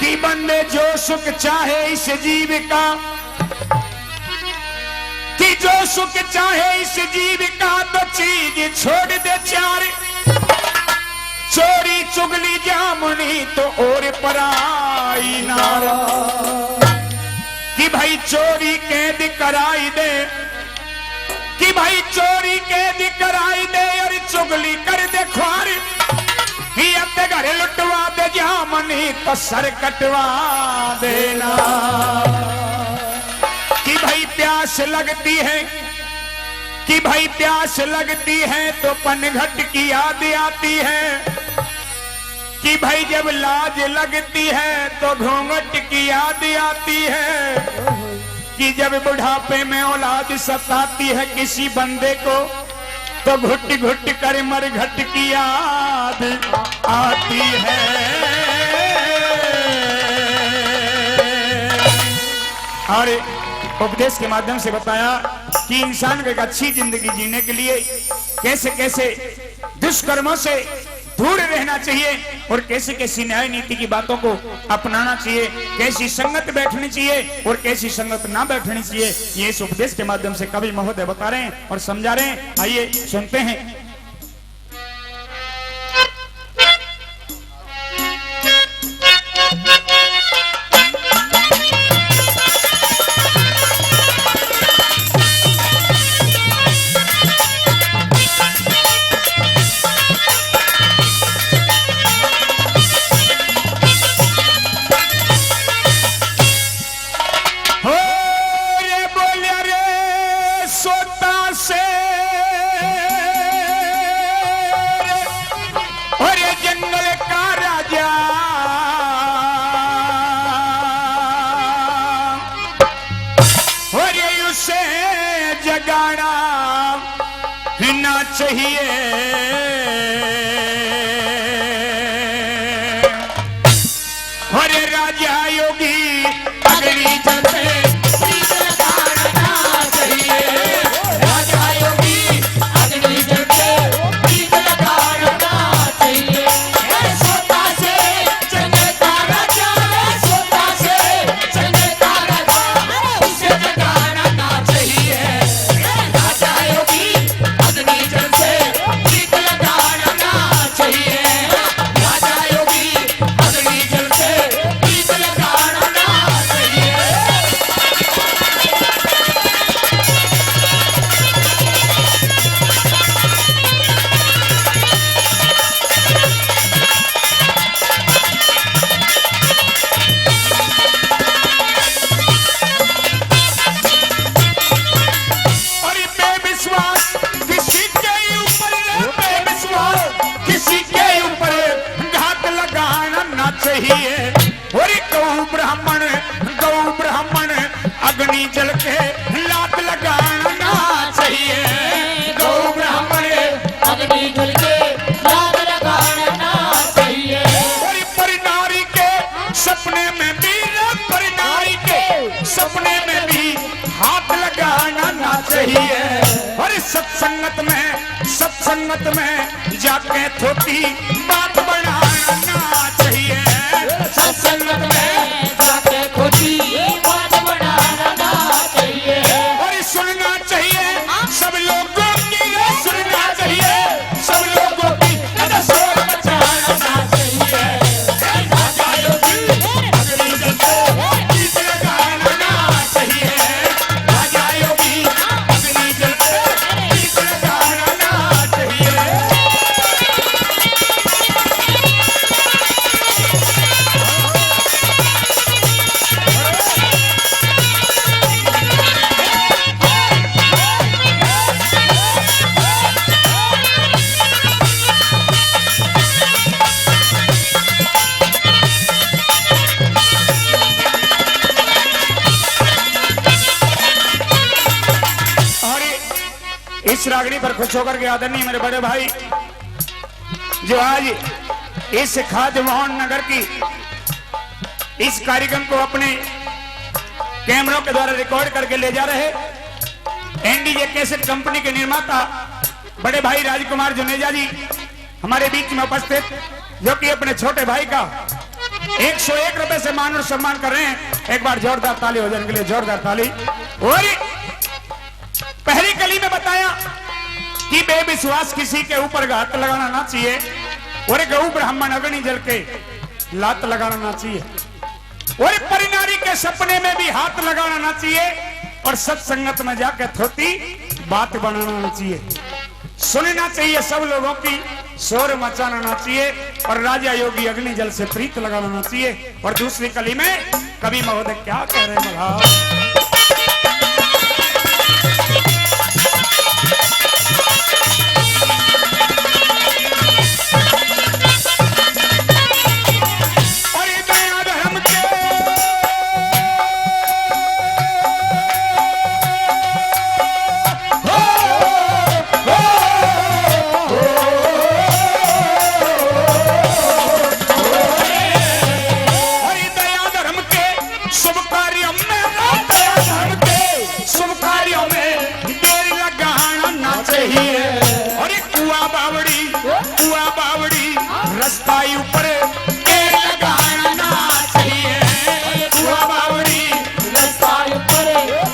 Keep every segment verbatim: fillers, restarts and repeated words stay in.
कि बंदे जो सुख चाहे इस जीव का, कि जो सुख चाहे इस जीव का, तो चीज छोड़ दे चार। चोरी चुगली जामनी तो और पराई नार। कि भाई चोरी कैद कराई दे, कि भाई चोरी कैद कराई दे और चुगली कर दे ख्वार। ये अपने घर लुटवा दे जामनी तो सर कटवा देना। कि भाई प्यास लगती है, कि भाई प्यास लगती है तो पनघट की याद आती है, कि भाई जब लाज लगती है तो घूंघट की याद आती है, कि जब बुढ़ापे में औलाद सताती है किसी बंदे को, तो घुट घुट कर मरघट की याद आती है। और उपदेश के माध्यम से बताया कि इंसान को एक अच्छी जिंदगी जीने के लिए कैसे कैसे दुष्कर्मों से दूर रहना चाहिए और कैसी कैसी न्याय नीति की बातों को अपनाना चाहिए, कैसी संगत बैठनी चाहिए और कैसी संगत ना बैठनी चाहिए, ये इस उपदेश के माध्यम से कवि महोदय बता रहे हैं और समझा रहे हैं। आइए सुनते हैं। हो रे बोलिया रे सोता से, अरे जंगल का राजा, अरे उसे जगाना ना चाहिए। अरे राजा योगी अग्नि जल से प्रीत लगाना चाहिए। राजा योगी अग्नि जल से प्रीत लगाना चाहिए। अरे सोता से चंगे का राजा, अरे सोता से चंगे का राजा, अरे उसे जगाना चाहिए। राजा योगी अग्नि जल से प्रीत लगाना चाहिए। राजा योगी अग्नि जल से प्रीत लगाना चाहिए। अरे बेविश्वास किसी के ऊपर, बेविश्वास किसी के ऊपर घात लगाना ना चाहिए। और गौ ब्राह्मण, गौ ब्राह्मण अग्नि जल के लात लगाना चाहिए। गौ ब्राह्मण अग्नि जल के लात लगाना चाहिए। और पर नारी के सपने में भी, पर नारी के सपने में भी हाथ लगाना ना चाहिए। और सत्संगत में, सत्संगत में जाके थोड़ी बात बनाना चाहिए। सत्संगत में जाके थोड़ी बात बनाना चाहिए। और सुनना चाहिए सब लोगों की, सुनना चाहिए सब लोगों की, शोर मचाना चाहिए। राजा योगी अग्नि जल को गीत लगाना चाहिए। राजा योगी अग्नि जल को गीत लगाना चाहिए। और इस रागनी पर खुश होकर के आदरणीय मेरे बड़े भाई जो आज इस खाज मोहन नगर की इस कार्यक्रम को अपने कैमरों के द्वारा रिकॉर्ड करके ले जा रहे एनडीजे कैसेट कंपनी के निर्माता बड़े भाई राजकुमार जुनेजा जी हमारे बीच में उपस्थित, जो कि अपने छोटे भाई का एक सौ एक रुपए से मान और सम्मान कर रहे हैं। एक बार जोरदार ताली हो जाने के लिए, जोरदार ताली। और पहली कली में बताया कि बेविश्वास किसी के ऊपर घात लगाना ना चाहिए, और गऊ ब्राह्मण अग्नि जल के लात लगाना ना चाहिए, और परी नारी के सपने में भी हाथ लगाना ना चाहिए, और सत्संगत में जाके थोती बात बनाना ना चाहिए। सुनना चाहिए सब लोगों की, शोर मचाना ना चाहिए, और राजा योगी अग्नि जल से प्रीत लगाना ना चाहिए। और दूसरी कली में कवि महोदय क्या कह रहे हैं, बघाओ। अरे दया धर्म के, हो, हो, हो, हो। अरे दया धर्म के शुभ कार्यों में, दया धर्म के शुभ कार्यों में देर लगाना ना चाहिए। अरे कुआ बावड़ी, कुआ बावड़ी, रास्ता ऊपर देर लगाना ना चाहिए। कुआ बावड़ी, रास्ता ऊपर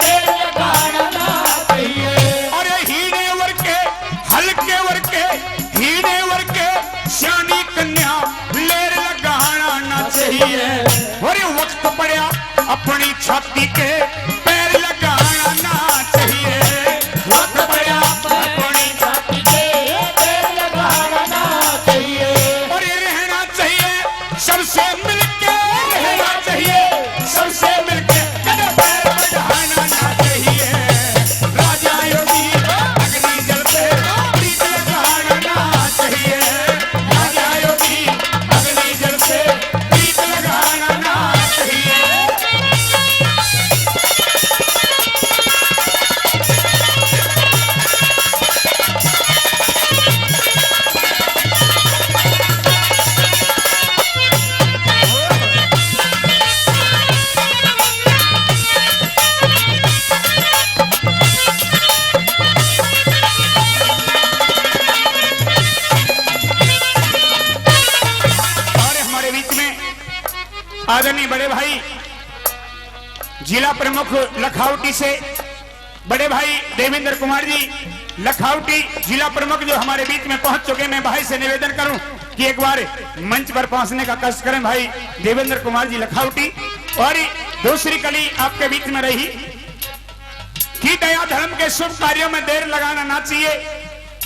देर लगाना ना चाहिए। अरे हीने वर के, हल्के वर के, हीने वर के, स्याणी कन्या लेर लगाना ना चाहिए। अरे वक्त पड़या अपनी छाती के पैर लगाना ना चाहिए। वक्त पड़या अपनी छाती के पैर लगाना ना चाहिए। अरे रहना चाहिए सबसे मिलके, रहना चाहिए सबसे मिलके, कदे पैर बढ़ाना ना चाहिए। राजा योगी अग्नि जल पे प्रीत लगाना चाहिए। राजा योगी अग्नि जल से प्रीत लगाना चाहिए। और हमारे बीच में आदरणीय बड़े भाई जिला प्रमुख लखावटी से बड़े भाई देवेंद्र कुमार जी लखावटी जिला प्रमुख जो हमारे बीच में पहुंच चुके हैं, मैं भाई से निवेदन करूं कि एक बार मंच पर पहुंचने का कष्ट करें भाई देवेंद्र कुमार जी लखावटी। और दूसरी कली आपके बीच में रही कि दया धर्म के शुभ कार्यों में देर लगाना ना चाहिए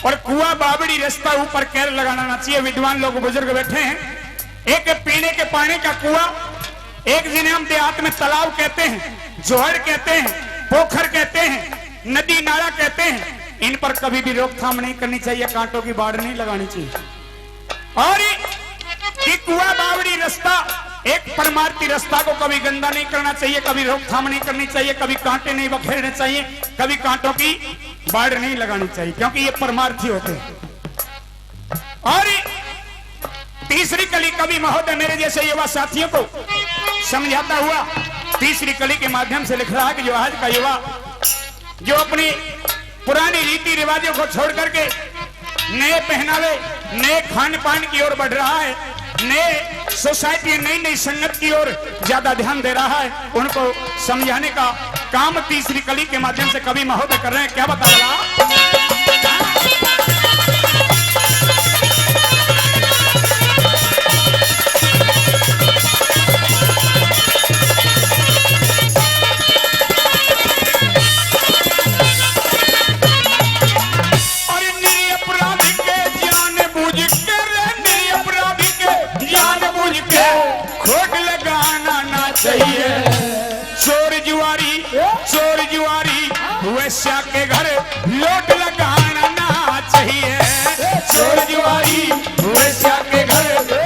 और कुआ बावड़ी रास्ता ऊपर कैर लगाना ना चाहिए। विद्वान लोग बुजुर्ग बैठे हैं, एक पीने के पानी का कुआ, एक जिन्हें हम देहात में तालाब कहते हैं, जोहड़ कहते हैं, पोखर कहते हैं, नदी नाला कहते हैं, इन पर कभी भी रोकथाम नहीं करनी चाहिए, कांटों की बाढ़ नहीं लगानी चाहिए। और कि कुआ बावड़ी रास्ता, एक परमार्थी रास्ता को कभी गंदा नहीं करना चाहिए, कभी रोकथाम नहीं करनी चाहिए, कभी कांटे नहीं बखेरने चाहिए, कभी कांटों की बाढ़ नहीं लगानी चाहिए, क्योंकि ये परमार्थी होते हैं। और तीसरी कली कवि महोदय मेरे जैसे युवा साथियों को समझाता हुआ तीसरी कली के माध्यम से लिख रहा है कि जो आज का युवा जो अपनी पुरानी रीति रिवाजों को छोड़ करके नए पहनावे, नए खान पान की ओर बढ़ रहा है, नए सोसाइटी, नई नई संगत की ओर ज्यादा ध्यान दे रहा है, उनको समझाने का काम तीसरी कली के माध्यम से कवि महोदय कर रहे हैं। क्या बता रहा? अरे निरपराधी के जान बूझ के, रे निरपराधी के जान बूझ के खोट लगाना ना चाहिए। चोर जुआरी, चोर जुआरी वैश्या के घर लोट लगाना ना चाहिए। चोर जुआरी वैश्या के घर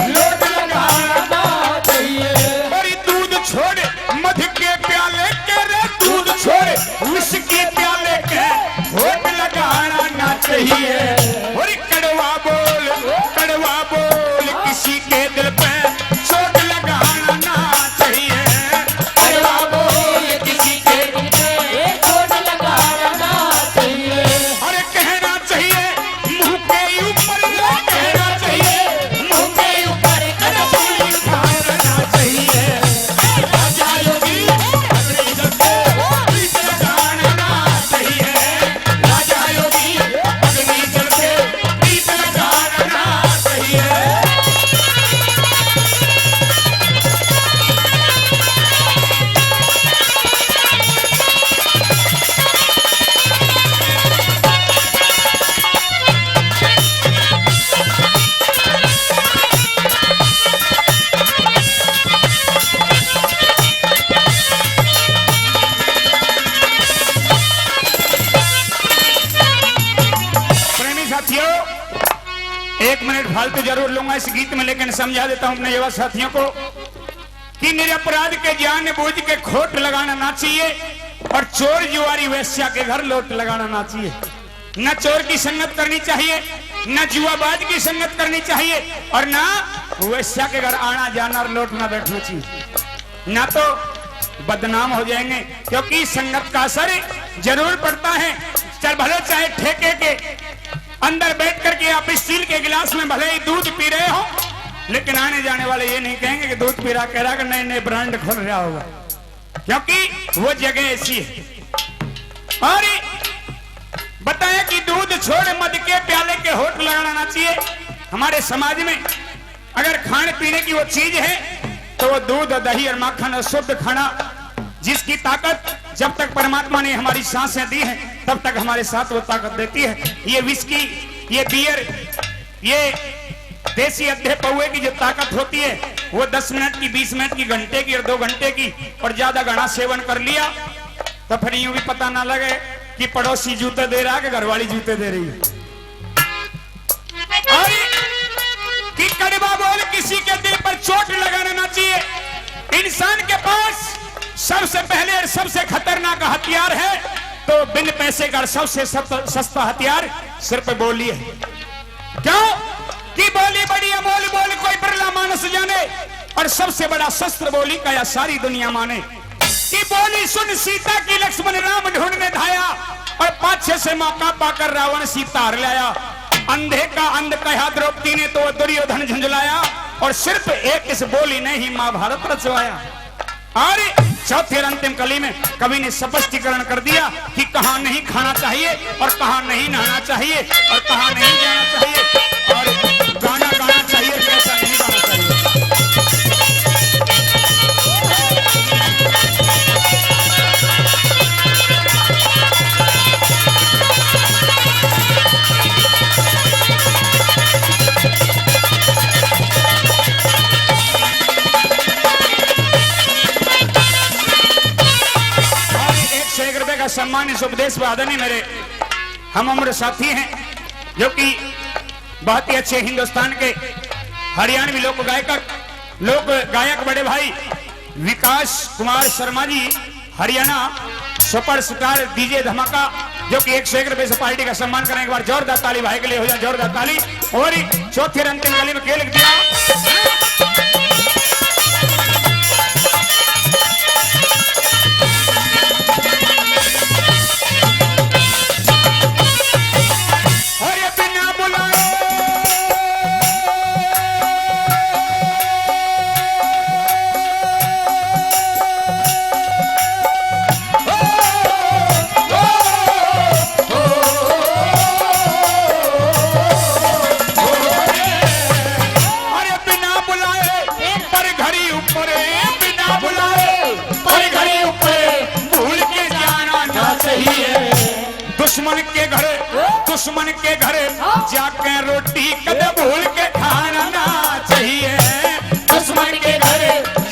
लोट लगाना ना चाहिए। अरे दूध छोड़ मध के प्याले के, रे दूध छोड़ विस्की प्याले के घोट लगाना ना चाहिए। और कड़वा बोल, कड़वा बोल किसी के दिल पे चोट लगाना ना चाहिए। कड़वा बोल किसी के दिल पे चोट लगाना ना चाहिए। अरे फालतू जरूर लूंगा इस गीत में, लेकिन समझा देता हूं अपने युवा साथियों को कि निरपराध के जान बूझ के खोट लगाना ना चाहिए और चोर जुआरी वेश्या के घर लोट लगाना ना चाहिए। ना चोर की संगत करनी चाहिए, ना जुआबाज की संगत करनी चाहिए और ना वेश्या के घर आना जाना और लौटना बैठना चाहिए। ना तो बदनाम हो जाएंगे, क्योंकि संगत का असर जरूर पड़ता है। चल भले चाहे ठेके के अंदर बैठ करके आप स्टील के गिलास में भले ही दूध पी रहे हो, लेकिन आने जाने वाले ये नहीं कहेंगे कि दूध पी रहा, कह रहा कि नए नए ब्रांड खोल रहा होगा, क्योंकि वो जगह ऐसी है। और बताया कि दूध छोड़ मद के प्याले के होठ लगाना ना चाहिए। हमारे समाज में अगर खाने पीने की वो चीज है तो वो दूध और दही और माखन और शुद्ध खाना, जिसकी ताकत जब तक परमात्मा ने हमारी सांसें दी हैं तब तक हमारे साथ वो ताकत देती है। ये विस्की, ये बियर, ये देसी अद्धे पौए की जो ताकत होती है वो दस मिनट की, बीस मिनट की, घंटे की और दो घंटे की, और ज्यादा घना सेवन कर लिया तो फिर यूं भी पता ना लगे कि पड़ोसी जूते दे रहा है कि घरवाली जूते दे रही है। और कि कड़वा बोल किसी के दिल पर चोट लगाना ना चाहिए। इंसान के पास सबसे पहले और सबसे खतरनाक हथियार है तो बिन पैसे का सबसे सत-, सस्ता हथियार सिर्फ बोली है। क्यों कि बोली बड़ी अमोल बोल कोई बिरला मानस जाने, और सबसे बड़ा शस्त्र बोली का या सारी दुनिया माने। कि बोली सुन सीता की लक्ष्मण राम ढूंढने धाया, और पाछे से मौका पाकर रावण सीता हर लाया। अंधे का अंध कहा द्रौपदी ने तो दुर्योधन झुंझलाया, और सिर्फ एक इस बोली ने ही महाभारत रचवाया। और चौथी और अंतिम कली में कवि ने स्पष्टीकरण कर दिया कि कहाँ नहीं खाना चाहिए और कहाँ नहीं नहाना चाहिए और कहाँ नहीं जाना चाहिए और गाना गाना चाहिए और कैसा नहीं गाना चाहिए। और एक सौ एक रुपए का सम्मान इस उपदेश पर आदरणीय मेरे हम उम्र साथी हैं, जो कि बहुत ही अच्छे हिंदुस्तान के हरियाणवी लोक गायकर, लोक गायक बड़े भाई विकास कुमार शर्मा जी, हरियाणा सुपरस्टार डीजे धमाका, जो कि एक सौ एक रुपए से पार्टी का सम्मान करें। एक बार जोरदार ताली भाई के लिए हो जाए, जोरदार ताली। और चौथी और अंतिम कली में के लिख दिया। अरे बिना बुलाए अरे बिना बुलाए पर घड़ी ऊपर, बिना बुलाए पर घड़ी ऊपर भूल के जाना ना चाहिए। दुश्मन के घर, दुश्मन के घर जाके रोटी कदे भूल के खाना ना चाहिए। दुश्मन के घर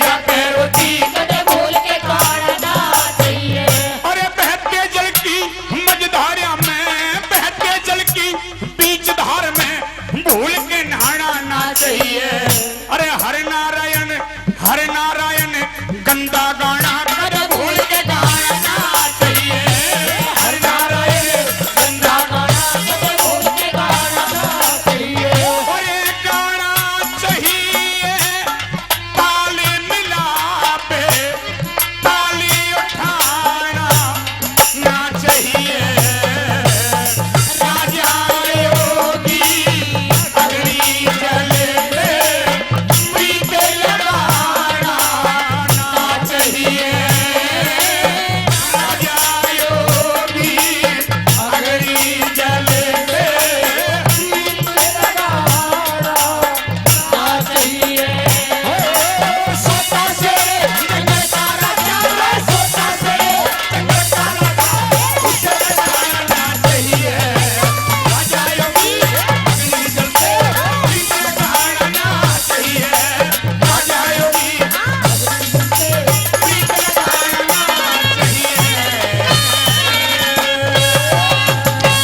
जाके रोटी कदे भूल के खाना ना चाहिए। अरे बहते जल की मझधारा में, बहते जल की बीच धार में भूल के नहाना ना चाहिए। अरे हर नारायण, हर नारायण गंदा गाना